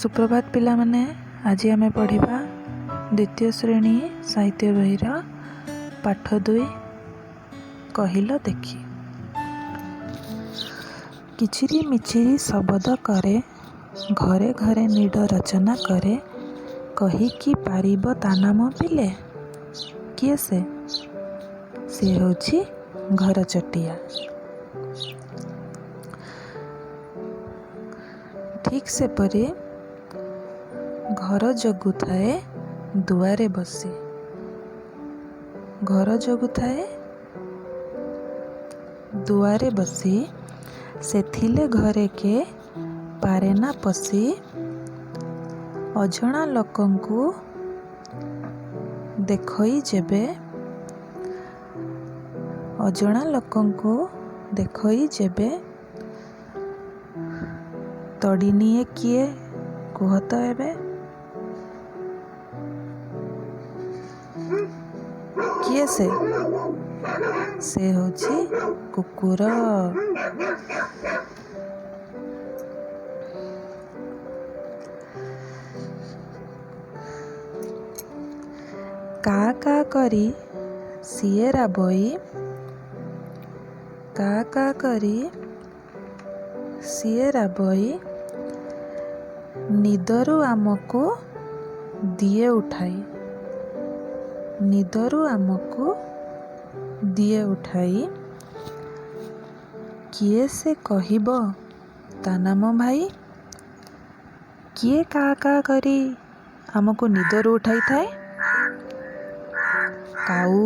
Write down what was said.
ସୁପ୍ରଭାତ ପିଲାମାନେ, ଆଜି ଆମେ ପଢ଼ିବା ଦ୍ୱିତୀୟ ଶ୍ରେଣୀ ସାହିତ୍ୟ ବହିର ପାଠ 2, କହିଲ ଦେଖି। କିଚିରି ମିଚିରି ଶବଦ କରେ, ଘରେ ଘରେ ନୀଡ଼ ରଚନା କରେ, କହିକି ପାରିବ ତା ନାମ ପିଲେ? କିଏ ସେ? ସେ ହେଉଛି ଘରଚଟିଆ। ଠିକ୍ ସେପରି ଘର ଜଗୁଥାଏ ଦୁଆରେ ବସି, ଘର ଜଗୁଥାଏ ଦୁଆରେ ବସି, ସେଥିଲେ ଘରେ କେ ପାରେନା ପଶି, ଅଜଣା ଲୋକଙ୍କୁ ଦେଖଇ ଯେବେ, ଅଜଣା ଲୋକଙ୍କୁ ଦେଖଇ ଯେବେ, ତଡ଼ି ନିଏ କିଏ କୁହ ତ ଏବେ? କିଏ ସେ? ସେ ହେଉଛି କୁକୁର। କା କା କରି ସିଏ ରାବଇ, କା କା କରି ସିଏ ରାବଇ, ନିଦରୁ ଆମକୁ ଦିଏ ଉଠାଇ, ନିଦରୁ ଆମକୁ ଦିଏ ଉଠାଇ, କିଏ ସେ କହିବ ତା ନାମ ଭାଇ? କିଏ କା କା କରି ଆମକୁ ନିଦରୁ ଉଠାଇଥାଏ? କାଉ।